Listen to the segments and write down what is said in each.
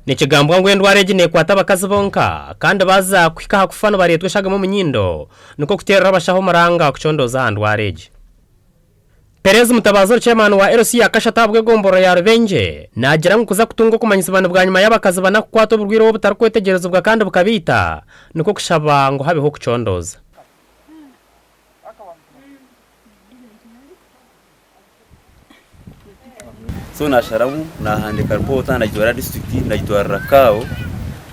Nikigambwa ngu endwara egi neekwata abakazi bonka kandi baaza kuhika aha kufa nibareetwa eshagama omu nyindo nikwo kuteerera abashaho omuranga kucondooza aha ndwara egi. Perez Mutabazi ori chairman wa LC ya kashatu ahabw'egomborora ya Rubengye naagira ngu kuza kutunga okumanyisibwa ni bwanyima y'abakazi bana kukwatwa oburwaire obu obutarikwetegyerezibwa kandi bukabaita nikwo kushaba ngu habeho okucondooza. So nasharamu nahandiika ripoota nagitwara disiturikiti nagitwarira CAO,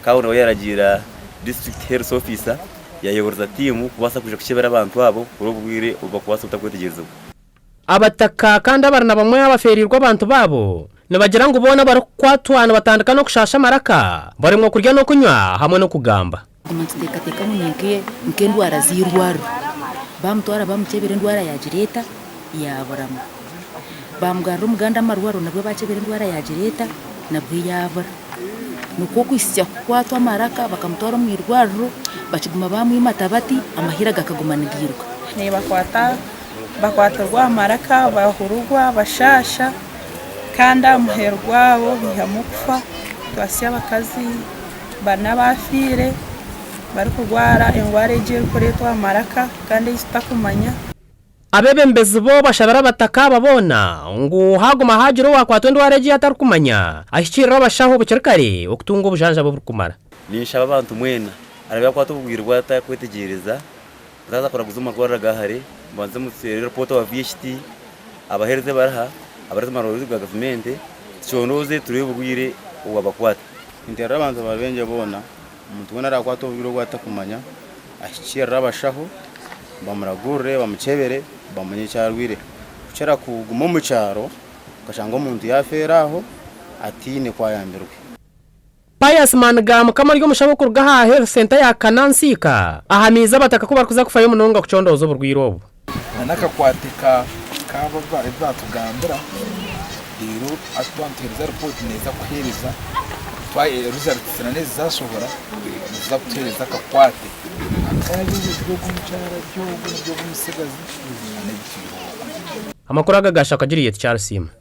CAO nawe yaragiira disiturikiti health officer yayohereza tiimu kubaasa kwija kukyebera abantu abo kureba oburwaire obu barikubaasa butakwetegyerezibwa. Abataka kandi abari na bamwe abafeereirwe abantu baabo nibagira ngu boona abarikukwatwa nibatandika n'okushaasha amaraka, baremwa kurya n'okunywa hamwe n'okugamba. Tuguma nituteekateeka ngu ni nk'endwara z'eirwariro. Baamutwara baamukyebera endwara yaagira eta? Yaaburamu. Baamugarura omu gandi amarwariro nabwo baakyebera endwara yaagira eta? Nabwo yaabura. Nikwo kuhitsya kukwatwa amaraka bakamutwara omu irwariro bakiguma baamwimata bati amahira gakaguma nigairuka. Nibakwata bakwatirwa aha maraka bahururwa bashaasha kandi aha muheru gwabo baihamu okufa. Twasya abakazi bana abaafiire barikurwara endwara egi erikureetwa amaraka kandi ei tutakumanya. Abeebembezi bo bashabire abataka aba boona ngu haaguma haagira owaakwatwa endwara egi ei atarikumanya, ahikiirire abashaho bukiri kare okutunga obujanjabi oburikumara. Ninshaba abantu mwena araabe yakwata oburwaire obu atarikwetegyereza mutaaza kuraguza omu marwariro aga hare, mubanze muteere ripoota owa VHT, abaheereza ebariha, abareza omu marwariro ga gavumenti, tucondooze tureebe oburwaire obwabakwata. Ninteerera abantu ba Rubengye boona, omuntu weena araakwatwa oburwaire obu atakumanya ahikiirire abashaho bamuragurire, bamukyebere bamanye eki arwaire. Kukira kuguma omu kyaro okashanga omuntu yaafeera aho ataine ku ayambirwe. Pius Manigamukama ori omushaho kuruga aha Health Centre ya Kanansiika ahamiize abataka ku barikuza kufayo munonga kucondooza oburwaire obu. Na n'akakwate ka k'abo ebi baatugambira, reero hati twaba nituheereza ripooti neeza kuheereza results na n'ezi zaashohora niziza kutuheereza akakwate ak'ebi